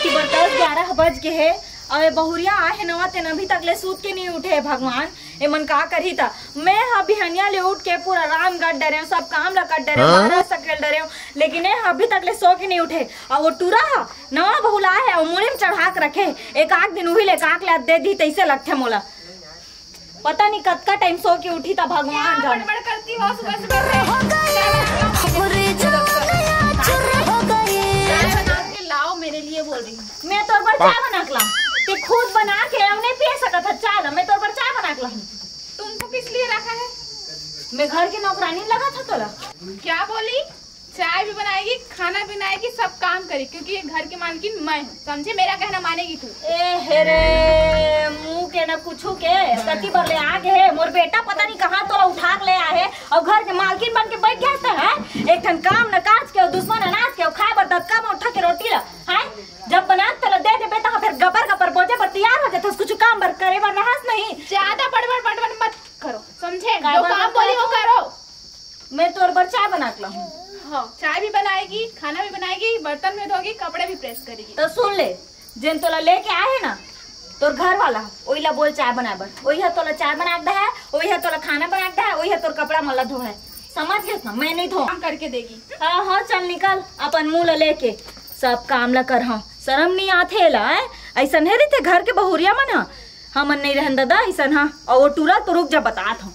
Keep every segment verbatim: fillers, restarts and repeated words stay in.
बरतस ग्यारह बज गे हे, अउ ए बहुरिया आए हे नवा, तेन अभी तक ले सूत के नहीं उठे हे। भगवान, ए मन का करही त? मैं ह बिहनिया ले उठ के पूरा राम गढ़ डरे, सब काम ला कर डरे, बारह सकेल डरे, लेकिन ए ह अभी तक ले सो के नहीं उठे। अउ वो टूरा ह नवा बहू ला आए हे, अउ मुड़ी में चढ़ा के रखे, एक आध दिन उही ले काक ले दे दी, तैसे लगथे मोला। पता नहीं कतका टाइम सो के उठी त भगवान जाने। बड़बड़ करती हो सुबह सुबह से। हो गई, पूरी जवानियाँ चुर हो गई। चाय बना के लाओ, मेरे लिए बोल रही हूँ। मैं तोर बर चाय बना के लाऊं? ते खुद बना के अउ नहीं पिए सकत ह चाय ला, मैं तोर बर चाय बना के लाऊं? तुमको किस लिए रखा है? मैं घर के नौकरानी लगा था तोला? क्या बोली? चाय भी बनाएगी, खाना भी बनाएगी, सब काम करेगी, क्योंकि ये घर की मालकिन मैं हूँ, समझे? मेरा कहना मानेगी तू। ए हे रे, मुंह के ना कुछू के, कति बर ले आ गे हे। मोर बेटा पता नहीं कहाँ तोला उठा के ले आए हे, अउ घर के मालकिन बन के बैठ गया है। एक ठन काम न काज के, अउ दुश्मन अनाज के, अउ खाए बर दतका में उठा के रोटी ला, हैं? जब बना के तोला दे देबे, त फिर गपर गपर बोजे बर तैयार हो जाथस, कुछ काम बर करे बर रहस नहीं। ज्यादा बड़बड़ बड़बड़ मत करो, समझे? काय जो बर काम बोली वो करो। मैं तोर बर चाय बना के लाहूं। हाँ, चाय भी बनाएगी, खाना भी बनाएगी, बर्तन भी धोगी, कपड़े भी प्रेस करेगी। तो सुन ले, जेन तोला लेके आए हे ना, तोर घर वाला, ओही ला बोल चाय बनाए बर। ओही हा तोला चाय बना के दे हे, ओही हा तोला खाना बना के दे हे, ओही हा तोर कपड़ा मन ला धो हे। समझ गेस ना, मैं नहीं धो। काम करके देगी। हाँ, हाँ, चल निकल, अपन मुंह ला लेके सब काम ला कर। हाँ, शरम नहीं आथे एला, हैं? अइसन हे रहिथे घर के बहुरिया मन ह। हमन नहीं रहन ददा अइसन, हाँ। अउ वो टूरा तो रुक जा, बतात हूँ।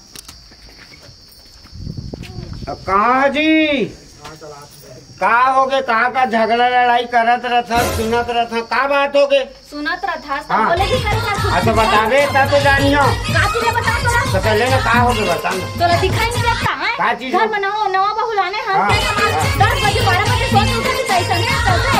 अब कहाँ जी? का हो गे? कहाँ का झगड़ा लड़ाई करत रहत हस, सुनत रहत हस, का बात हो गे? सुनत रहत हस, हाँ। बोले भी करे ना कुछ। अच्छा, बताबे, तब तो जानियो। काची ले बता तोला? तो पहले ना का हो गे, बता ना। तोला दिखाई नहीं देता, हैं? का चीज घर हो? में नवा, नवा बहू लाने हस, हाँ। दस बजे, बारह बजे सो के उठे, कैसे नहीं चलते?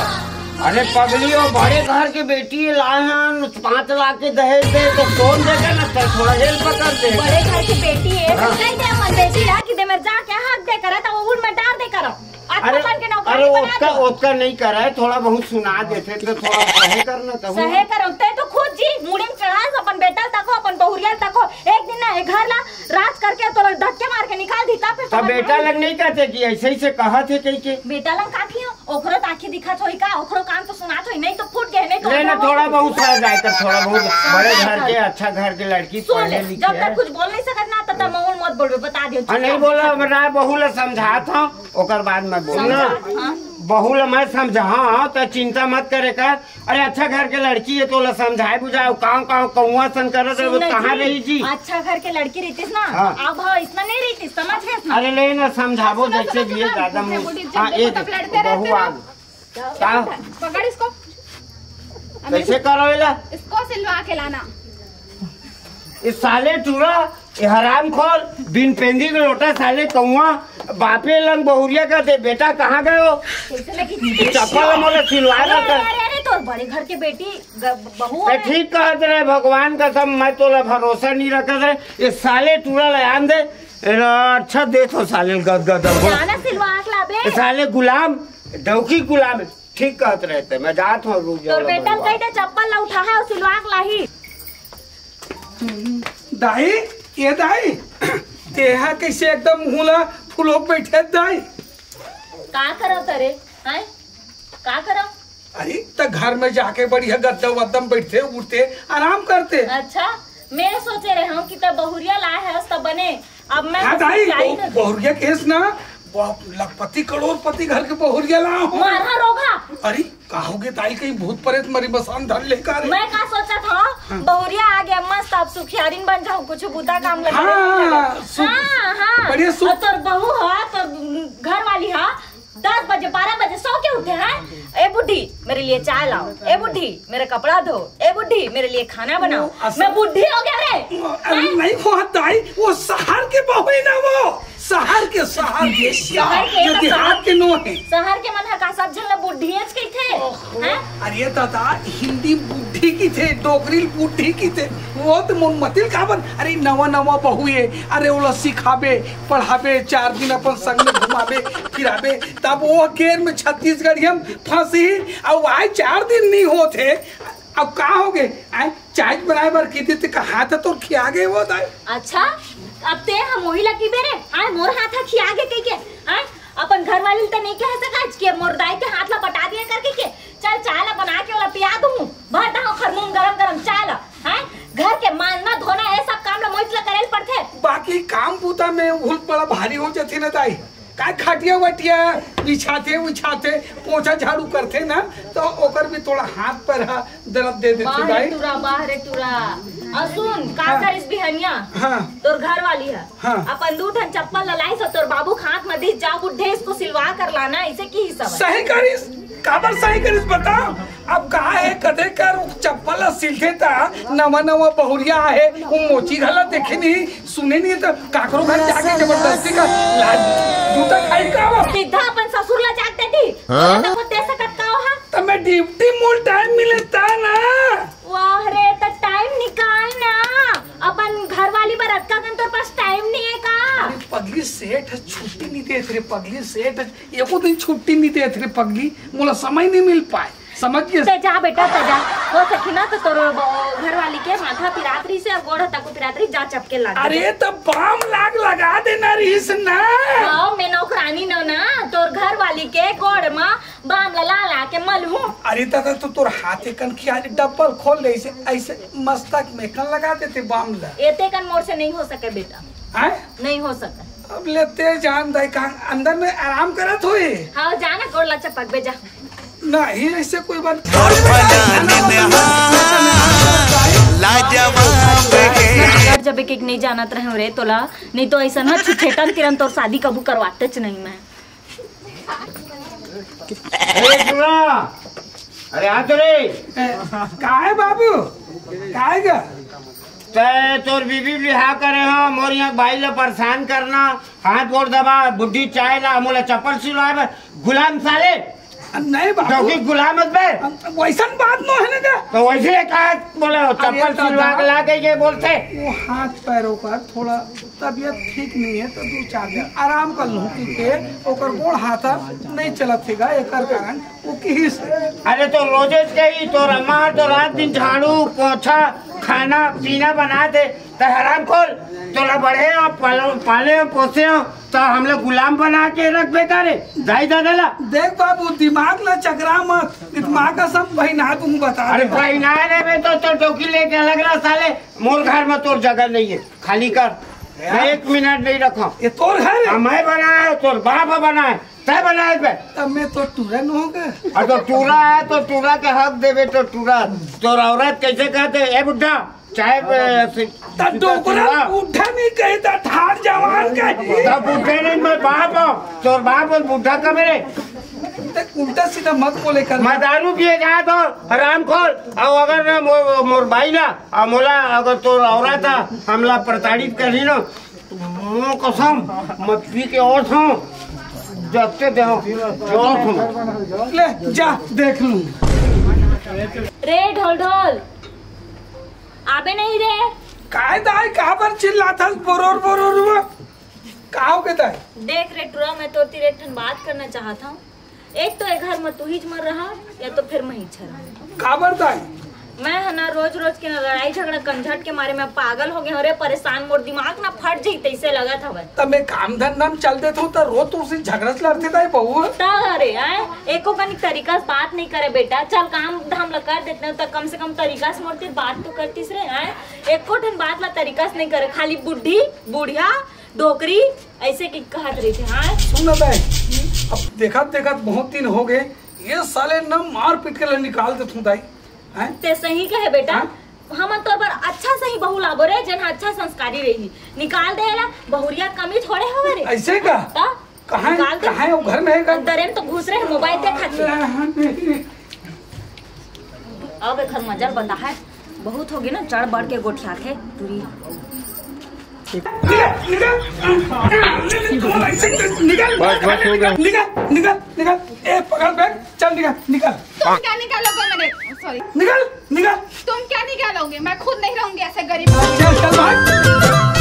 अरे पगली, वो बड़े घर के बेटी लाए हन, पाँच लाख के दहेज दे, तो कौन देगा ना? तो थोड़ा हेल्प कर दे। बड़े घर के बेटी है, तो हाँ। कह दे अपन बेटी ला कि दे मेरे जाके हक दे करा, तो वो उन में डाल दे करा। अरे, अपन के नौकरानी अरे बना ओतका, दो। ओतका नहीं करा है, थोड़ा बहुत सुना देते तो थोड़ा सहे करना तो हुआ। सहे करो, ते तो खुद जी मुड़ी में चढ़ा अपन बेटा तको, अपन बहुरिया तको, एक दिन ना एक घर ला राज करके तोला धक्के मार के निकाल दी, तब फिर तो समझ बेटा में लग नहीं कहते कि ऐसे ही से कहा थे कहीं के। बेटा लग का कियो? ओकरो त आँखी दिखत होई का? ओकरो कान तो सुनात होई, नहीं तो फूट गए, नहीं तो ले ना, थोड़ा बहुत सह जाए, तब थोड़ा बहुत बड़े घर के, अच्छा घर के लड़की, सुन ले, पढ़े लिखे जब है। तक कुछ बोल नहीं सकत ना, तब तक मौन मत बोलबे, बता दियो, हाँ, नहीं चुपचाप बोला, बैठ। मैं बहू ला समझात हूँ, ओकर बाद मैं बोलना। समझा, हाँ। बहू ला मैं समझा, हाँ, तो चिंता मत करे कर। अरे अच्छा घर के लड़की है, तो ला समझाए बुझाए, काव काव कौआ सन करत है, सुन वो ना कहाँ जी, रही जी? अच्छा घर के लड़की रहतीस ना, हाँ। अब हाँ, इतना नहीं रहतीस, समझ गए ना? अरे ले ना, समझाबो सुनो, जैसे सुनो, भी है, सुनो, ज्यादा मुझे, मुंह, मुझे हाँ, जब एक देखो तब लड़ते बहू रहते हो। आ का? पकड़ इसको। अब कैसे इसको, करो एला? इसको सिलवा के लाना। ये साले टूरा, ये हरामखोर, बिन पेंदी के लोटा साले कौआ, बापे लंग बहुरिया का दे, बेटा कहाँ गए हो? कैसे लगी? चप्पल मोला सिलवा अरे, दे। अरे, अरे, अरे, तोर बड़े घर के बेटी, ग-, बहू ते है। ठीक कहत रहे, भगवान कसम, मैं तोला भरोसा नहीं रखत रहे। ये साले टूरा ले आन दे, एला अच्छा दे तो साले गद गद हो। जाना सिलवा के लाबे। ये साले गुलाम, डौकी गुलाम, ठीक कहत रहे ते, मैं जात हूँ अभी तोर उजाला बेटा बनवा। कह दे चप्पल ला उठा है, सिलवा के लाही। दाई, ये दाई, तेहा कैसे एकदम मुंह ला फुलोक बैठे दाई? का करत रे? हैं? का करत? अरे, त घर में जाके बढ़िया गद्दा वद्दा में बैठते, उठते, आराम करते। अच्छा, मैं सोचे रहे हूँ कि तब बहुरिया लाए है, तब बने। अब मैं हाँ कुछ दाई, जाई वो ना। बहुरिया केस ना, बाप, लखपति करोड़पति घर के बहुरिया ला हो। मारहा रोगहा। अरे, का हो गे दाई, कहीं भूत प्रेत मरी मसान धर ले का रे? मैं का सोचत हूँ, हाँ। बहुरिया आ गया, मस्त अब सुखियारिन बन जाऊँ, कुछ बूता काम लगे। हाँ, सुख, हाँ, हाँ। बढ़िया सुख। और तोर बहू है, तो घर वाली है, दस बजे, बारह बजे सो के उठे हैं। ए बुढ़ी, मेरे लिए चाय लाओ। ए बुढ़ी, मेरा कपड़ा धो। ए बुढ़ी, मेरे लिए खाना बनाओ। वो असल मैं बुढ़ी हो गया रे। अरे हैं? नहीं हुआ दाई, वो शहर के बहू है ना वो। शहर के, शहर के। शहर के जो तो देहात शहर, के नो है। शहर के मन ह का सब झन ला बुढ़ियेच कहिथे? ओहो। हैं? अरे दादा, हिंदी बुढ़ी कहिथे, डोगरी बुढ़ी कहिथे। वो तो मोर मतिल काबर, अरे नवा नवा बहू है, अरे ओला सिखाबे, पढ़ाबे, चार दिन अपन संग में घुमाबे, फिराबे, तब वो केर में छत्तीसगढ़िया में फंसी, अउ आए चार दिन नहीं होत हे, अब का हो गे? आए चाय बनाए बर की थी, कहा था तोर खिया गे वो दाई। अच्छा, अब ते हम वही लकी बेरे, आए मोर हाथ हा खिया गे कह के, आए अपन घर वाली तो नहीं कह सका कि मोर दाई के हाथ ला पटा दिया करके के, चल चाय ला बना के ओला पिया। त में उहुल बड़ा भारी हो जाथे ना दाई। काय खटिया वटिया बिछाथे उछाथे, पोछा झाड़ू करथे ना, तो ओकर भी थोड़ा हाथ पैर ह दर्द दे देथे वाह रे दाई। टूरा, वाह रे टूरा। अउ सुन, का हाँ। करिस बिहनिया? हाँ। तोर घर वाली ह। हाँ। अपन दू ठन चप्पल ल लाइस अउ तोर बाबू के हाथ म दिस, "जा बुड्ढे, इसको सिलवा कर लाना," अइसे किहिस हवय। सही करिस। काबर सही करिस बता? अब का हे, कथे कर चप्पल ल सिलथे त नवा नवा बहुरिया आहे, वो मोची घला देखे नहीं, सुने नहीं, त काकरो घर जाके जबरदस्ती का लात जूता खाई का वो? सीधा अपन ससुर ला जाके देती। हाँ? तको दे सकत का हो हा? त में ड्यूटी मोर टाइम मिले त ना। वाह रे, त टाइम निकाल ना। अपन घर वाली बर अतका कन तोर पास टाइम नहीं है का? अरे पगली, सेठ ह छुट्टी नहीं देत रे पगली, सेठ ह एको दिन छुट्टी नहीं देत रे पगली, मोला समय नहीं मिल पाए, समझ गे? ते जा बेटा, ते जा। हो सकी ना तो तोर ब-, घर वाली के माथा पिरात रही से अउ गोड़ तको पिरात रही, जा चपके लाग। अरे त बाम लाग लगा देना रहीस ना। हाँ, मैं नौकरानी नो ना, तोर घर वाली के गोड़ म बाम ला ला ला के मलहूं। अरे दादा, तो तोर हाथ एकन खियाली डब्बल खोल ले, ऐसे, ऐसे मस्तक में कन लगा देते बाम ला। एते कन मोर से नहीं हो सके बेटा। हैं? नहीं हो सके। अब लेते जान दाई, कहाँ अंदर में आराम करत होई। हाँ, जाना गोड़ ला चपक बे जा। नहीं, ऐसे कोई बात। और फलाने में हाँ, लाजवाब है। घर जब एक, एक नहीं जानत रहे रे तोला, नहीं तो ऐसा ना छुछेटन तिरन तोर शादी कबू करवातेच नहीं मैं। अरे सुना, अरे आ तो रे। ए, काहे बाबू? काहे गा? तै तोर बीबी बिहाव करे हो, मोर यहाँ बाई ला परेशान करना, हाथ गोड़ दबा, बुड्ढी चाय ला, मोला चप्पल सिलवाए बर, गुलाम साले। नहीं बाबू। क्योंकि गुलाम मत बे। वैसन बात नो है ना गा। तो वैसे कहा बोले, अरे चप्पल दादा। सिलवा के ला के ये बोलते। वो हाथ पैरों का थोड़ा तबीयत ठीक नहीं है, तो दू चार दिन आराम कर लूँ, क्योंकि ओकर गोड़ हाथ नहीं चलत हे गा, एकर कारण वो किहिस। अरे तो रोजे से ही तो रमार तो रात दिन झाड़ू पोछा खाना पीना बना दे, तो हराम खोल, तोला बढ़े हो, पालो-, पाले हो, पोसे हो, तो हम लोग गुलाम बना के रख बेटा रे, दाई दादा ला। देख बाबू, दिमाग ला चकरा मत, दिमाग का सब बहिना तुम बता अरे दे। बहिना रे, मैं तो, तो टोकी लेके अलग रहा साले, मोर घर में तोर जगह नहीं है, खाली कर। मैं एक मिनट नहीं रखा। ये तोर घर है? हाँ, मैं बनाया, तोर बाप बनाया, तय बनाए बे। तब मैं तो टूरा न होगा। और तो टूरा है तो टूरा के हक देवे तो टूरा। तोर औरत कैसे कहते, "ए बुड्ढा, चाय पे से-" तब डोकरा बुड्ढा नहीं कही, तब ठाड़ जवान कही। तब बुड्ढे नहीं, मैं बाप हूँ। तोर बाप और बुड्ढा का मेरे। ते उल्टा सीधा मत बोले कर। मैं दारू पिए जाए तो हराम खोल। और अगर ना मो-, मोर भाई ना, और मोला अगर तोर औरत था, हमला प्रताड़ित करी ना, मुंह कसम, मैं पी के और हूँ, जगते दे हूँ, जो हूँ। ले, जा, देख लूँ। रे ढोल ढोल, आबे नहीं रे। काय दाई, काबर चिल्लाथस बोरोर बोरोर हुआ? का हो गे दाई? देख रे टुरा, मैं तोर तीर एक ठन बात करना चाहत हूँ। एक तो ए घर म तुहीच मर रहा, या तो फिर मैं इच्छा रहा। काबर दाई? मैं ह ना रोज रोज के ना लड़ाई झगड़ा कंझट के मारे मैं पागल हो गए हूँ रे, परेशान, मोर दिमाग ना फट जाई तैसे लगत हवय। तब मैं काम धंधा में चल देत हूँ, त रोज तुरसे झगड़ा से लड़ते दाई बहू। त अरे आए, एको कनी तरीका से बात नहीं करे बेटा, चल काम धाम ला कर देते हो, त कम से कम तरीका से मोर तीर बात तो करतीस रे, आए एको ठन बात ला तरीका से नहीं करे, खाली बुढ़ी, बुढ़िया, डोकरी, ऐसे की कहत रहिथे, हाँ? सुन ना बे, अब देखत देखत बहुत दिन हो गए, ये साले न मार पीट के ले निकाल देथूं दाई, हैं? ते सही कहे बेटा, हाँ? हमन तोर बर अच्छा सही बहू लाबो रे, जेन ह अच्छा संस्कारी रही। निकाल दे एला, बहुरिया कमी थोड़े हवे रे। ऐसे का? त? कहाँ है? निकाल दे। कहाँ है? वो घर में है का? अंदर में तो घुस रहे, मोबाइल देखत हे। अब एखर मजा ल बता है, बहुत होगे ना, चढ़ बढ़ के गोठियाथे टूरी। निकल, निकल, निकल, निकल, बस, बस, हो गया। निकल, निकल, निकल, ए, पकड़ बैग, चल निकल, निकल। तुम क्या निकालोगे मेरे, सॉरी। निकल, निकल। तुम क्या निकालोगे? मैं खुद नहीं रहूंगी ऐसे गरीब। चल, चल भाग।